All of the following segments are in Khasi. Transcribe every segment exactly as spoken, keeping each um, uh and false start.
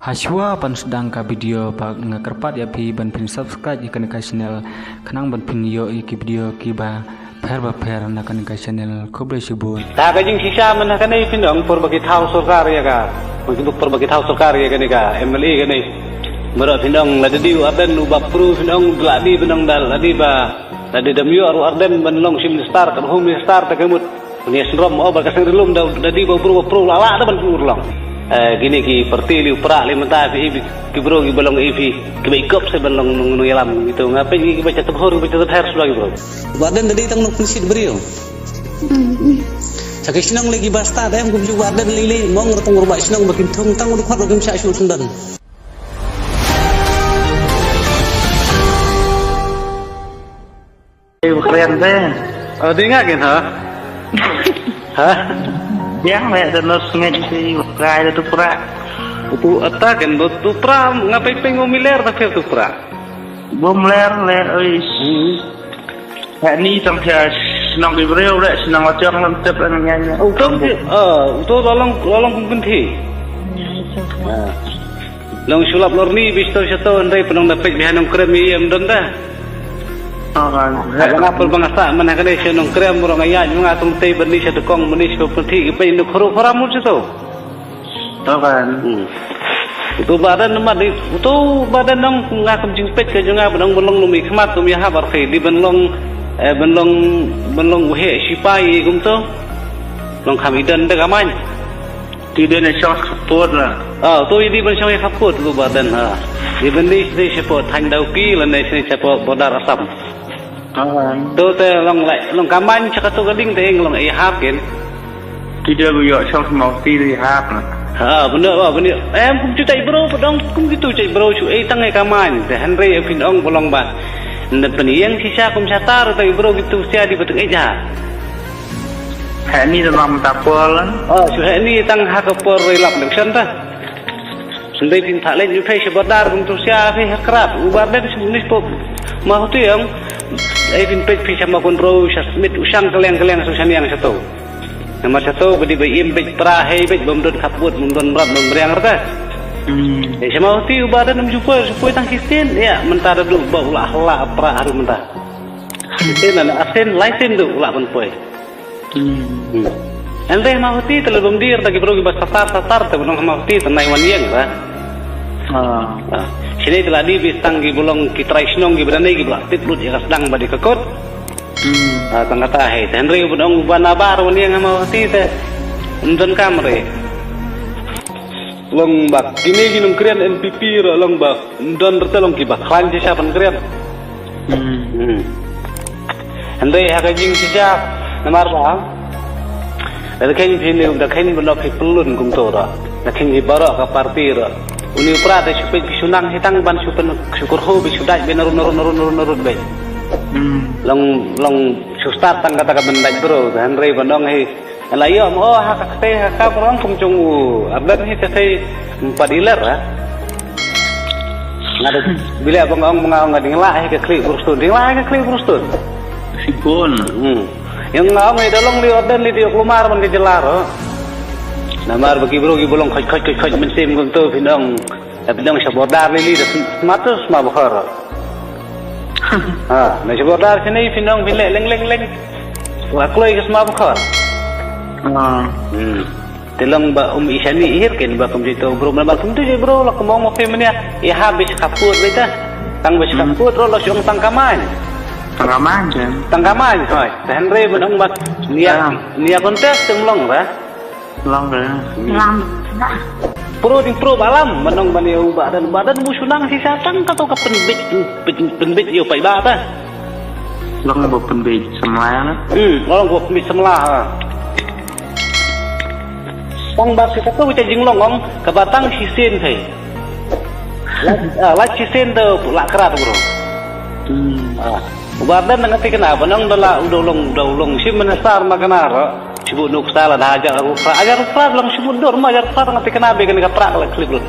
Hashwa ban sdang ka video ba nga kyrpad ïa phi ban phin subscribe ïa kane ka channel khnang ban phin ïoh ïa ki video kiba pher ba pher na kane ka channel. Khublei shibun. Ta ka jingshisha mynta kane phin ong por ba ki thaw sorkar ïa ka, por ba ki thaw sorkar ïa kane ka M L A kane. Baroh phin ong la dei u Ardent u ba pru phin ong la dei ban ong da la dei ba la dei dam ïoh u Ardent ban long chief minister ka home minister ta ka mut. Une syndrome o ba ka seng rilum da da di ba bru ba pru la la da ban pru long. Eh, kine ki parti li u pra li mynta phi ki bru ki ba long i phi ki ba i kop se ban long nong nong ïalam gitu nga phi ki ba cha tabhor ki ba cha tabher sula ki bru. Ba den da di tang nok pynsit bru. Sa ki shnong li ki ba sta dem kum ju ba den li li mong rtong ruba shnong ba kim thung tang ru khot ru kim sha shu sundan. Ei, kren te. Oh, di nga kin ha? Ha? Yang me da nos ngai di kai da tu pra. Tu ata kin tu pra nga peng peng u miler ta pher tu pra. Bom ler le oi. Hmm. Ha ni tang sia sinong di breu le sinong atiang lam tep le ngai ngai. Oh, tu, oh, tu lolong lolong kum kynthi. Long sulap lor ni bisto shato ndai penong da pek bihan nong krem i em don da. Akan. Abang apel bang asa mana kane sha nong krem rong ayat nga tung tei bani sha tukong mani sha penti ipai nuk khuru khara mu sha to. Akan. Hmm. Utu badan nama di utu badan nong nga kum jingpet ka junga benong benong numi khmat kum ya habar kai di benong eh benong benong uhe sipai kum to. Long kham idan da kaman. Ti den shong support na. Ah, to idi ban shong support lu badan ha. Di bandi sini support tang dauki lane sini support border Assam. Ah. To te long lai long kaman chaka to gading te ing long i hap kin. Ti de bu yo shong mau ti di hap na. Ha, bener ba bener. Em kum tu tai bro pedong kum gitu tai bro chu ei tang ei kaman te hanre pin ong bolong ba. Ne peniang sisa kum satar tai bro gitu sia di beteng ei ja. Heni da mam ta pol. Oh, shu heni tang ha ka por rei lap election ta. Sendai pin thak leh nyu phai shi bodar kum tu sia phai ha krap. Ubar den shu nis pop. Ma hutu yang. Ai pin pej pin sama kun ro sha smit usang keleng keleng su shaniang satu. Nama satu bedi bai im bej pra hei bej bom don kaput bom don berat bom beriang rata. Hmm. Eh, sama hutu ubar den jupoi jupoi tang kistin ya mentara du ba ulah hala pra haru mentara. Asin ana asin laisin du la ban poi. Hmm. Ande ma huti tele bom dir ta ki bro ki ba satar satar te bro ma huti te nai wan yeng ba. Ah. Sini tele di bi stang ki bolong ki trai shnong ki berani ki ba tip lut ya sedang ba di kekot. Hmm. Ah, tang kata hai te henry bun ong ba nabar wan yeng ma huti te. Ndon kamre. Long ba kini ki nongkrian N P P ro long ba don rete long ki ba klan ji sha ban krian. Hmm. Hynrei ha ka jing shisha namar ba da khein phi ne da khein ba nok phi pelun kum to ra da khein ji baroh ka parti ra. Uni u pra da shu peit phi shu nang hitang ban shu pen shu kurhu bi shu dait ben run run run run run ben. Hmm. Long long shu start tang kata ka ben dait bro hynrei ba nong hi. La ïoh mo ha ka kte ha ka prong kum jong u Arden hi te sei empat iler ha. Nga da bila bang ong nga ong ding la hi ka kli Bruston ding la hi ka kli Bruston. Sibon. Hmm. Yang nga ong da long li Arden li di kumar man ka jela ro. Namar bagi bro gi bolong khoj khoj khoj khoj mensim kum tu phin ong. Tapi dong sha border lili da smatus ma bukhar. Ha, na sha border sini phin ong phin leh leng leng leng. Wa kloi ka sma bukhar. Ah. Hmm. Te long ba um isani ihir ken ba kum jito bro ba kum tu je bro la kum ong ma phi mania. Iha bis kaput beta. Tang bis kaput ro lo siong tang kaman. Tang kaman ken. Tang kaman hoi. Te henre ban ong ba nia nia kontes tung long ra. Long re. Long. Pro ding pro balam manong bani u badan badan bu sunang si satang kato ka penbit pen- penbit yo pai ba ta. Long ba penbit semla na. Hmm, long ba penbit semla ha. Tang ba si kato kita jinglong ong ka batang si sen hai. Lach ah, lach si sen tu la krat bro. Hmm. Ah. Badan nang ti kena banong dala udah long udah long si menasar ma kena ro. Sibuk nuk sala da hajar rupra. Hajar rupra lang sibuk dur ma hajar rupra tang tikna be kena kapra kala klip lut.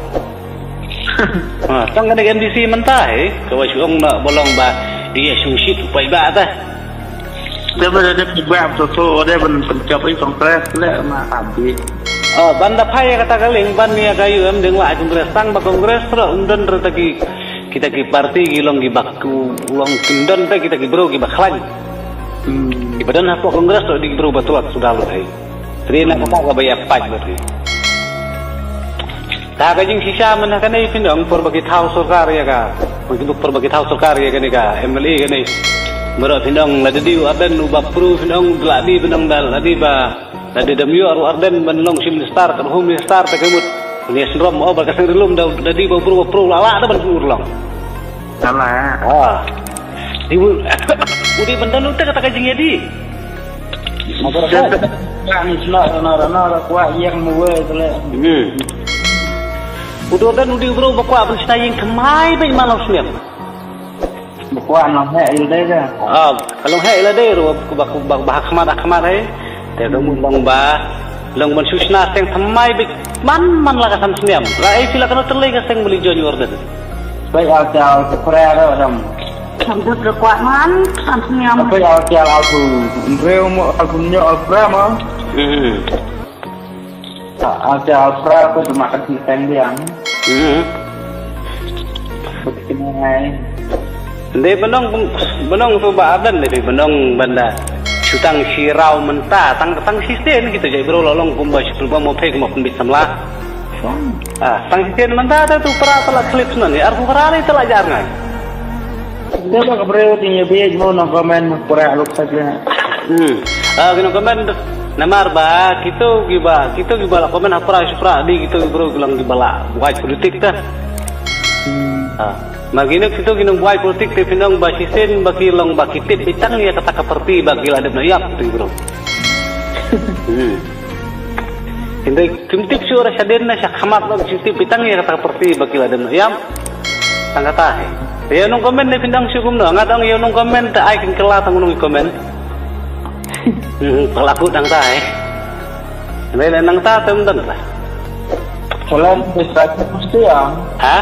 Ha, tang kena M D C mentah eh. Kawa shu ong na bolong ba iya shu shit upai ba ta. Dia berada di bab tu tu dia ben pencap i kongres le ma abi. Oh, ban da phai ïa kata ka liang, ban ïa ka U M dang lah Congress, tang ba Congress ruh um don ruh ta ki, kita ki parti ki long ki bak, long ki don ta kita ki bro ki bak khlaiñ. Hmm. Ki ba don hapoh Congress ruh dei ki bro ba tlot suda lut hi. Te na kata ka ba ïa pait lut hi. Ta ka jingshisha mynta kane phin ong por ba ki thaw sorkar ïa ka. Por ba ki thaw sorkar ïa kane ka M L A kane. Baroh phin ong la dei u Ardent u ba pru phin ong la dei phin ong da la dei ba la dei da myo aru Ardent ban long shi minister ka home minister ta ka mut. Ni sndrom o ba ka seng rilum da da dei ba pru ba pru la la da ban pru long. Salah. Ah. Di u di ban da lu ta kata ka jingïadei. Madrasah. Ba ni sna na na na kwah ïeng mu we tele. Hmm. Udo dan udi bro ba kwah ban sna ïeng thymmai bad malam snem. Ba kwah nang heh il dei ka. Ah, ka long heh ila dei ru ba ba ba khmat khmat hai. Te dong long ba long ban shu sna seng thymmai bad man man la ka san snem. La ai sila kana terlei ka seng beli jon yor den. Bai al chal tu kre ro dam. Sam dut ro kwah man san snem. Bai al chal al tu reu mo al tu nyo al kre mo. Hmm. Al chal al kre ko tu makan si seng biang. Hmm. Betul hai. Dei benong benong tu ba adan dei benong banda. Shu tang shi rau mynta tang tang shi sen kita jai bro lolong kumba shi pulba mo phe kumba pun bit samla. Ah, tang shi sen mynta ta tu pra tala clip nan ni ar ku pra ni tala jar ngai. Dia ba ka breu ting ya bej mo na comment mo pra luk saja. Hmm. Ah, kino comment namar ba kito ki ba kito ki ba la comment hapra shupra di kito ki bro ki lang ki ba la buat politik ta. Hmm. Ah. Ma kino kito kino buat politik te phin ong ba shisien ba ki long ba ki tip bitang ïa kata ka parti ba ki la dep na ïap te bro. Hmm. Hynrei kim tip shuh ra shaden na sha khmat ba kim tip bitang ïa kata ka parti ba ki la dep na ïap. Tang kata he. Ïa nong comment ne phin dang shu kumno nga dang ïa nong comment te ai kin kela tang nong comment. Hmm, pala ku dang ta he. Hynrei le nang ta tem dang ta. Salam besar mesti ya. Ha?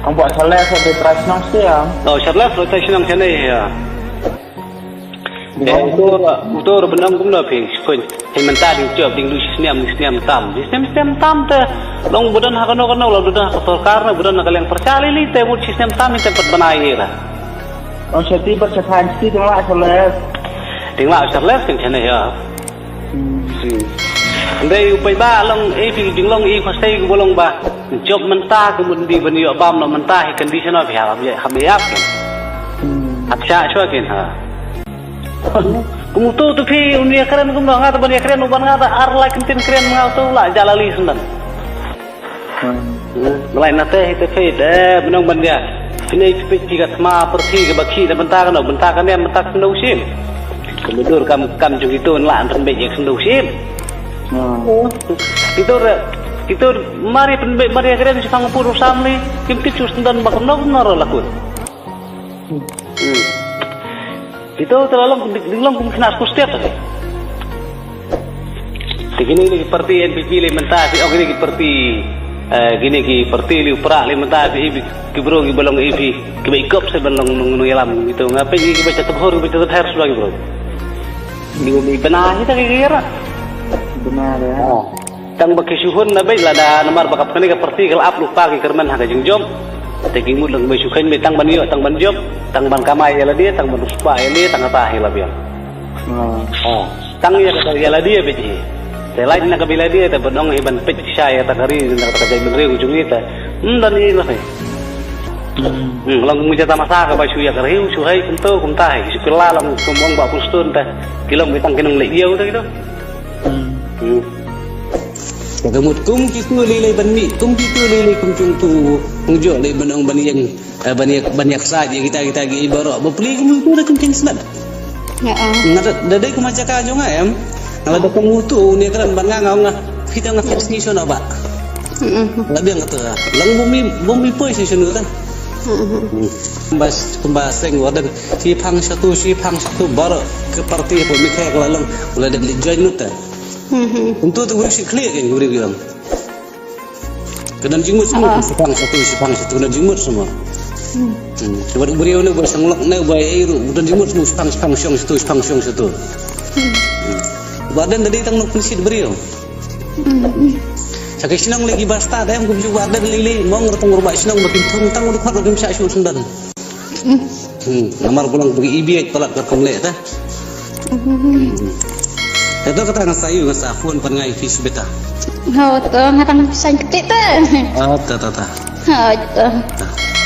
Ang buat salah sa de tras nang siang. Oh, salah sa de tras nang siang ya. Eh, utor utor benang kumno phi sipun. Hi mynta ding jop ding lu snem snem tam. Snem snem tam te long budan ha kano kano la budan ha sorkar na budan ha kaliang percaya li te bud snem tam te pat banai ni la. Ang seti percaya seti ding la salah. Ding la salah kin chane ya. Hmm. Ndei u pei ba long e phi ding long e khosei ku long ba. Jop mynta ku mun di ban ïoh bam long mynta hi condition of ya ha bi ap. Hmm. Hap sha shwa kin ha. Kum tu tu phi un ya kren kum nga ta ban ya kren u ban nga ta ar lai kin tin kren nga tu la jalali sendan. Hmm. Malai na te hi te phi de benong ban ya. Phi ne phi phi ka thma per phi ka ba khi da mynta ka no mynta ka ne mynta ka no shin. Ka mudur kam kam jong itu la an be ya ka no shin. Hmm. Itu re itu mari pen be mari kren si pang pur samli kim ti chus ndan ba ka no no ro lakut. Hmm. Itu terlalu ding long kum kena aku setiap hari. Te kini ni parti N P P le mynta phi ong kini ki parti eh kini ki parti li pra le mynta phi ki bro ki balong E P ki ba ikop se balong nung nung yalam gitu ngape ki ba chat bhor ki ba chat her sula ki bro. Ni ni bena kita ki kira. Benar ya. Oh. Tang ba ki shuhun na bej lada namar ba kap kane ka parti ka la ap lupa ki kyrmen ha ka jingjop. Te ki mut lang ba shu khein be tang ban ïoh tang ban jop tang ban kamai ïa lade tang ban uspa ïa le tang ata hi la biang. Hmm. Ha. Tang ïa ka ïa lade bej hi. Te lait na ka bi lade te ban ong hi ban pej sha ïa ta ka ri na ka jai ban ri u jung hi te. Hmm dan hi la hi. Hmm. Hmm, long mu jata masa ka ba shu ïa ka ri u shu hai kumto kumta hi shu kala long kum ong ba pustun te. Ki long be tang ki nong le ïa u te ki to. Hmm. Ka mut kum ki tu lei lei ban mih kum ki tu lei lei kum chung tu kum jo lei ban ong ban ïeng eh, ban ïeng ban ïeng sa ji kita kita gi baroh ba pli kum tu da kum king snap. Ya. Nga da da dei kum jaka jong nga em. Nga da kum tu ne kran ban nga nga nga kita nga fix ni shona ba. La biang kata. Lang bumi bumi poi si shonu kan. Bas kumba seng wadan si phang satu si phang satu baroh ke parti pun mikhe kala lang. Wala da li join nuta. Untuk tu guru si clear kan guru bilang. Ka don jingmut semua, ah. Shipang satu, shipang satu, ka don jingmut semua. Hmm. Hmm. Cuba beriau ni, buat senglok ni, buat air, ka don jingmut semua, shipang, shipang, shong satu, shipang, shong satu. Hmm. Hmm. Ba don tadi tang nok pensit beriau. Sa ki shnong lei ki basta dem kum shu ba den lei lei mong rutung ruba shnong ba kim thung tang ulu khot ba kim sha shu sendon. Hmm, namar bulang bagi ibi ait palat ka kum lei ta. Hmm. Ito kata nga sa yu nga sa phone pan ngai fees beta. Ho to nga tang sang kete ta. Ah, ta ta ta. Ho to. Ta.